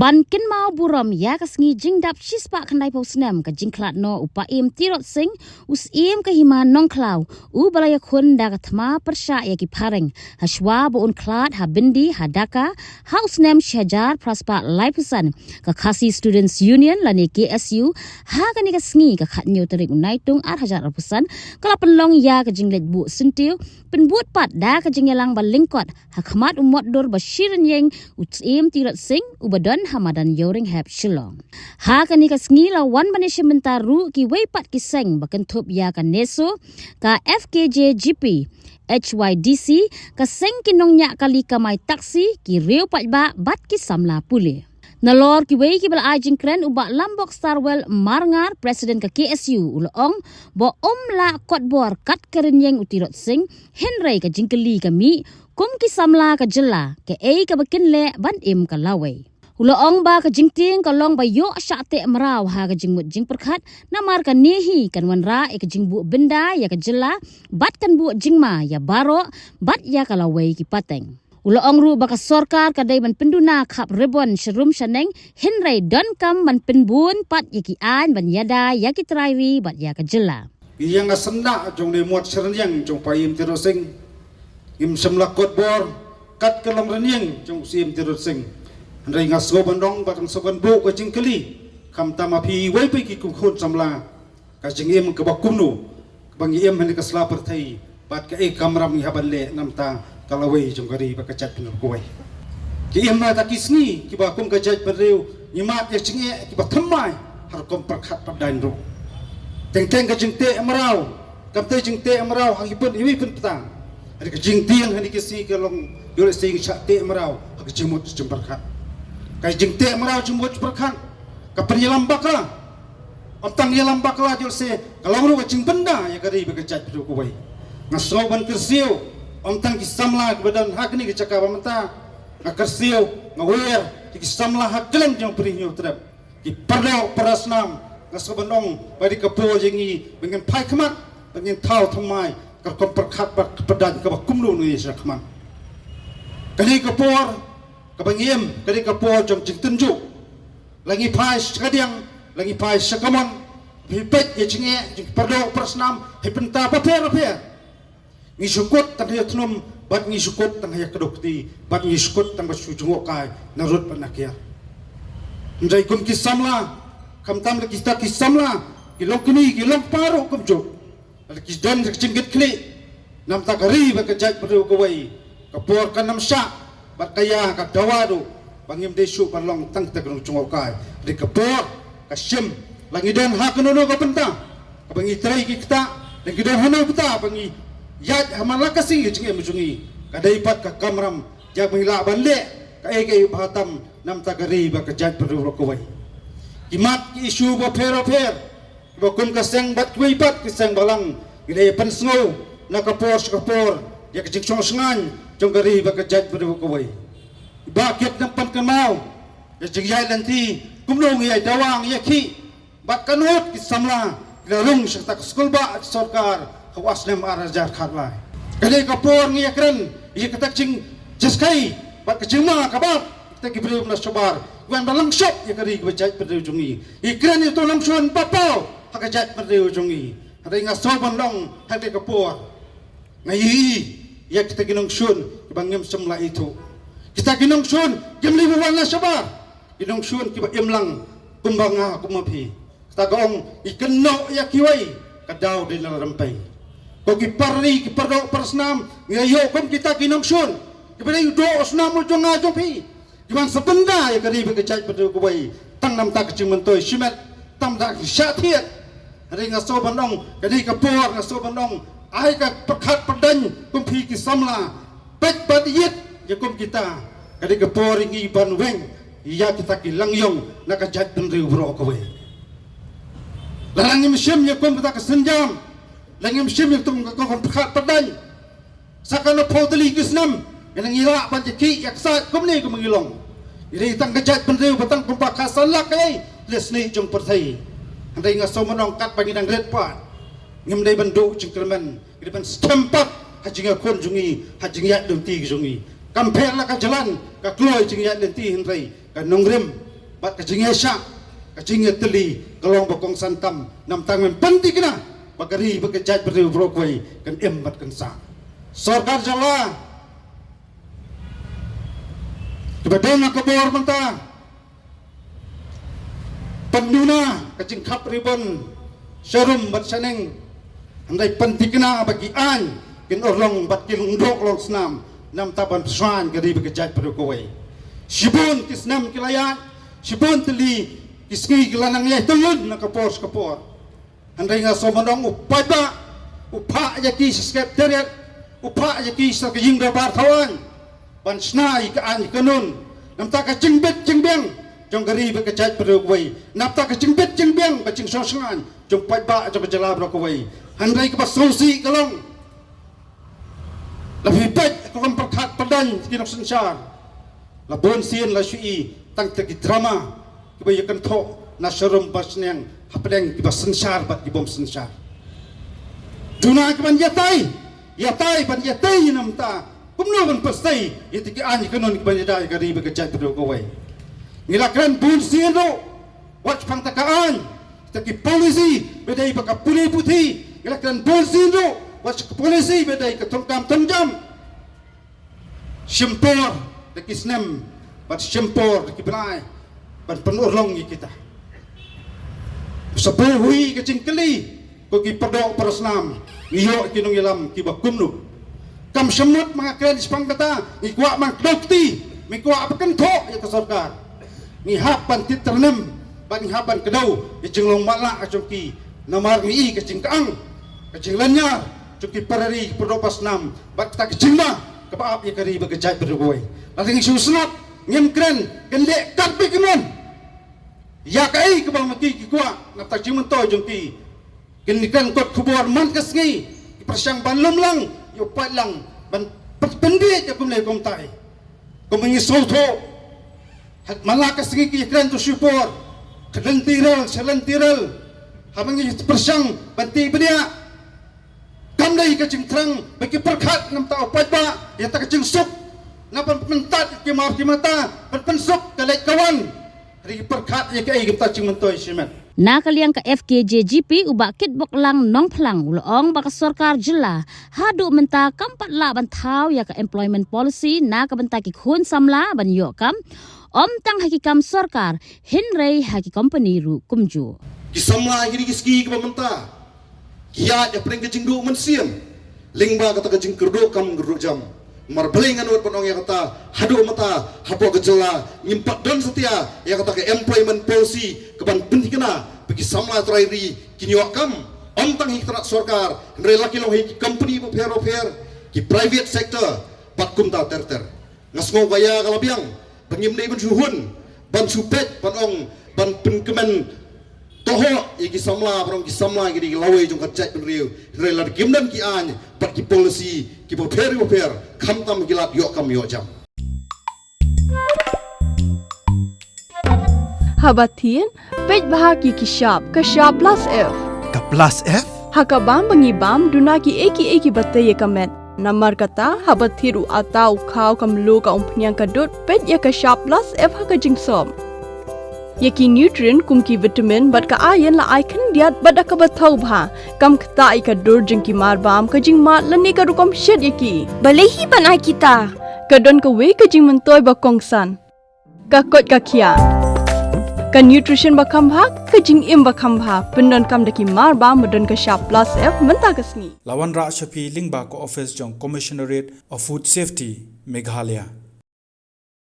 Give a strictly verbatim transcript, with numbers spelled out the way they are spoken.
Ban kynmaw burom ïa ka sngi jingdap shispah khyndai phew snem ka jingkhlad noh u Paiem Tirot Sing, u Syiem ka Hima Nongkhlaw, u ba la ïakhun da ka thma pyrshah ïa ki phareng, hashwa ba un khlad ha byndi ha Dhaka ha u snem shi hajar phra spah laiphew san, ka Khasi Students Union lane K S U, ha kane ka sngi ka khathynñiew tarik u Naitung ar hajar arphew san, ka la pynlong ïa ka jingleit buh syntiew, pynbud pat da ka jingïalang ba lyngkot ha khmat u mot dur ba shi rynïeng u Syiem Tirot Sing, u ba don ha madan Ïewrynghep Shillong. Ha kane ka sngi la wan ban ïashim bynta ruh kiwei pat ki seng ba kynthup ïa ka NESO, ka F K J G P, H Y D C, ka seng ki nongñiah kali kamai taxi, ki riew paidbah bad ki samla pule. Nalor kiwei ki ba la ai jingkren u Bah Lambok Starwell Marngar, President ka K S U, u la ong ba um lah kot bor kat ka rynïeng u Tirot Sing, hynrei ka jingkylli ka mih, kum ki samla ka jylla, kaei kaba kin leh ban im ka lawei. U la ong ba ka jingtieng ka long ba ïoh shah teh mraw ha ka jingmut jingpyrkhat, namar kane hi kan wanrah ïa ka jingbuh bynda ïa ka jylla, bad kan buh jingma ïa baroh, bad ïa ka lawei ki pateng. U la ong ruh ba ka sorkar ka dei ban pynduna khap ribon sharum shaneng, hynrei donkam ban pynbun pat ïa ki aiñ ban ïada ïa ki trai ri bad ïa ka jylla. Ïa nga senda jong ne mot shi rynïeng jong Paiem Tirot Sing, ngim shym la kot bor kat ka long rynïeng jong Syiem Tirot Sing. Hynrei nga sngew ban ong bad nga sngew ban buh ka jingkylli, khamtam ma phi wei phi ki khun samla, ka jingim kaba kumno kaba ngi im ha kane ka sla pyrthei, bad kaei ka kamram ngi hap ban leh namar ka lawei jong ka ri bad ka jaitbynriew kawei. Ki im ha kata ki sngi kiba kum ka jaitbynriew ngi mad ïa jingeh kiba thymmai ha rukom pyrkhat pyrdan ruh. Teng teng ka jingteh mraw, kam teh jingteh mraw ha ki pun iwi pun pta. Hynrei ka jingtieng ha kine ki sngi ka long ïoh lehse ngi shah teh mraw ha ka jingmut jingpyrkhat. Ka jingteh mraw jingmut jingpyrkhat, ka pynïalam bakla. Ym tang ïalam bakla, ïoh lehse ka long ruh ka jingbynda ïa ka ri bad ka jaitbynriew kawei. Nga sngew ban kyrsiew, ym tang ki samla kiba don ha kane ka jaka ba mynta. Nga kyrsiew, nga wer ïa ki samla ha kylleng jong Bri Hynñiewtrep, ki para doh para snam. Nga sngew ban ong ba dei ka por ïa ngi ba ngin phai khmat, ba ngin thaw thymmai ka rukom pyrkhat bad ka pyrdan kaba kumno ngi ïa shah khmat. Kane ka por kaba ngi im, kane ka por jong jingtynjuh. La ngi phai sha kadiang, la ngi phai sha kamon, phi peit ïa jingeh jong ki para doh para snam ha ki bynta bapher bapher. Ngi shu kut tang ha ïa tnum bad ngi shu kut tang ha ïa kdew kti bad ngi shu kut tang ba shu jngohkai na rud bad na kiar. Hynrei kum ki samla, khamtam la kita ki samla, ki long kmie ki long kpa ruh kumjuh. Lada ki don ka jingkitkhlieh namar ka ri bad ka jaitbynriew kawei, ka por kan ym shah, bad ka ïa ka dawa ruh ba ngim dei shuh ban long tang kita ki nongjngohkai. Dei ka por ka shim, la ngi don ha kano kano ka bynta kaba ngi trei ki ktah, la ngi don hano kata ba ngi ïaid ha man la ka sngi ka jingim jong ngi, ka dei pat ka kamram ïa ba ngi lah ban leh kaei kaei ba tam namar ka ri bad ka jaitbynriew kawei. Ki mat ki issue bapher bapher, kiba kum ka seng bad kiwei pat ki seng balang, ngi la ïa pynsngew na ka por sha ka por ïa ka jingshong shngaiñ jong ka ri bad ka jaitbynriew kawei. Ba kit nang pynkynmaw ïa jingïaid lynti, kumno ngi ïa dawa ngi ïa khih, bad katno ki samla ki la rung sha kata ka skulbah sorkar ha u snem ar hajar khatlai. Ka dei ka por ngi ïa kren ïa kata ka jingjyrkhei bad ka jingma ka bad kita ki briew na shabar, wan ba lang shop ïa ka ri ka jaitbynriew jong ngi. Ngi kren ïa uto u nongshun ba paw ha ka jaitbynriew jong ngi. Hynrei nga sngew ban long ha kane ka por, nga ïohi ïa kita ki nongshun kiba ngim shym la ithuh. Kita ki nongshun kim li ba wan na shabar. Ki nongshun kiba im lang kumba nga kumba phi. Kata ka ong, ngi kynnoh ïa kiwei, ka daw dei na la rympei. Ko ki para ri, ki para doh para snam, ngi ïoh kum kita ki nongshun kiba dei u doh u snam u jong nga jong phi, ki wan sa bynda ïa ka ri bad ka jaitbynriew kawei tang namar ka jingmyntoi shimet, tang namar ka shah thied. Hynrei nga sngew ban ong, ka dei ka por, nga sngew ban ong, ai ka pyrkhat pyrdan kum phi ki samla, peit bad ïit ïa kum kita. Ka dei ka por ïa ngi ban weng ïa kita ki langïong na ka jaitbynriew baroh kawei. Lada ngim shim ïa kum kita ka sienjam, lada ngim shim ïa kum ka, ka, ka pyrkhat pyrdan, sa katno phew tylli ki snem, ngi nang ïa lah ban ïa khih ïa ksaiñ kumne kumba ngi long. Ngi dei tang ka jaitbynriew ba tang kumba khatsan lak kaei leh snieh jong pyrthei. Hynrei nga sngew ban ong katba ngi dang rit pat, ngim dei ban duh jingkyrmen, ngi dei ban skhem pat ha jingïakhun jong ngi, ha jingïaid lynti jong ngi. Kam pher la ka jlan ka kloi jingïaid lynti, hynrei ka nongrim Bad ka jingïaishah, ka jingïatylli ka long ba kongsan tam, namar tang ngim pynthikna ba ka ri bad ka jaitbynriew baroh kawei kan im bad kan sah. Sorkar jylla, kiba don ha ka bor mynta, pynbna ka jingkhap ribon sharum bad shaneng, hynrei pynthikna ba ki aiñ kin urlong bad kin long doh long snam, namar ban pynshai ka ri bad ka jaitbynriew kawei. Shibun ki snem ki la ïaid, shibun tylli ki sngi ki la nang ïai tylli na ka por sha ka por. Hynrei nga sngew mynta u paidbah u phah ïa ki sha Secretariat, u phah ïa ki sha ka ïing dorbar thaw aiñ ban shna ïa ka aiñ ka kanun. Namar ka jingbit jingbiang jong ka ri bad ka jaitbynriew kawei, namar ka jingbit jingbiang bad jingshong shngaiñ jong u paidbah jong ka jylla baroh kawei. Hynrei kaba sngewsih ka long, la phi peit ka kam pyrkhat pyrdan ki nongsynshar, la bun sien la shu i tang kita ki drama kiba ïakynthoh na sharum bad shaneng hapdeng kiba synshar bad ki bym synshar. Duna kiban ïatai, ïatai ban ïatai namar kumno ban pynstei ïa kita ki aiñ kanun kiban ïada ïa ka ri bad ka jaitbynriew kawei. Ngi la kren bun sien ruh, wat shaphang kita ki aiñ, kita ki policy ba dei bad ka pule puthi, ngi la kren bun sien ruh wat sha ka policy ba dei ka thungkam thungjam. Shim por da ki snem bad shim por da ki bnai ban pynurlong ïa kita. Sa buh hui ka jingkylli, ko ki para doh para snam, ngi ïoh ki nongïalam kiba kumno? Kam shym mut ma nga kren shaphang kata, ngi kwah ban kdew kti, ngi kwah ban kynthoh ïa ka sorkar. Ngi hap ban tied tyrnem bad ngi hap ban kdew ïa ka jinglong matlah jong ki, namar ngi i ka jingkyang, ka jinglynñiar jong ki para ri para doh para snam bad kata ka jingma kaba ap ïa ka ri bad ka jaitbynriew kawei. Lada ngi shu sngap, ngim kren, kin leh kat ba ki mon ïa kaei kaba ma ki ki kwah na ka bynta jingmyntoi jong ki. Kin kren kot khubor man ka sngi, ki pyrshang ban lum lang ïa u paidlang, ban pyn-, pynbieit ïa kumne kumtai. Kumba ngi sngewthuh, ha man la ka sngi ki kren tu shipor, ka lynti rel sha lynti rel, haba ngi pyrshang ban tih bniah. Kam dei ka jingthrang ba ki pyrkhat namar u paidbah ïa kata ka jingsuk, na ban pyntat ki mar ki mata, ban pynsuk ka leit ka wan. Hynrei ki pyrkhat ïa kaei kata ka jingmyntoi shimet. Na ka liang ka F K J G P, u Bah Kitboklang Nongphlang u la ong ba ka sorkar jylla haduh mynta kam pat lah ban thaw ïa ka employment policy na ka bynta ki khun samla ban ïoh kam, ym tang ha ki kam sorkar, hynrei ha ki kompani ruh kumjuh. Ki samla kine ki sngi kiba mynta ki ïaid hapdeng ka jingduh mynsiem lyngba kata ka jingkyrduh kam kyrduh jam. Namar balei ngan nud ban ong ïa kata, haduh mynta hapoh ka jylla ngim pat don satia ïa kata ka employment policy kaban pynthikna ba ki samla trai ri kin ïoh kam, ym tang ha ki tnat sorkar, hynrei la ki long ha ki kompani bapher bapher, ki private sector, bad kumta ter ter. Nga sngew ka ïa ka la biang ba ngim dei ban shu hun, ban shu peit, ban ong, ban pynkmen tohoh ïa ki samla, ban ong ki samla ki dei ki lawei jong ka jaitbynriew. Hynrei lada kim don ki aiñ bad ki policy kiba pher bapher, khamtam ki lad ïoh kam ïoh jam. Haba thied, peit bha ïa ki shap, ka shap plus F. Ka plus F? Ha ka bam ba ngi bam, duna kiei kiei kiba tei ïa ka met. Namar kata, haba thied u atta, u khaw, ka mluh, ka umphniang, ka dud, peit ïa ka shap plus F ha ka jingsop. Ïa ki nutrient kum ki vitamin bad ka iron la ai khyndiat bad da kaba thaw bha. Kam ktah ïa ka dur jong ki mar bam, ka jingmad lane ka rukom shet ïa ki. Balei hi ban ai kita? Ka don kawei ka jingmyntoi ba kongsan. Ka koit ka khiah. Ka nutrition ba kham bha, ka jingim ba kham bha. Pyndonkam da ki mar bam ba don ka shap plus F mynta ka sngi. La wanrah sha phi lyngba ka office jong Commissionerate of Food Safety, Meghalaya.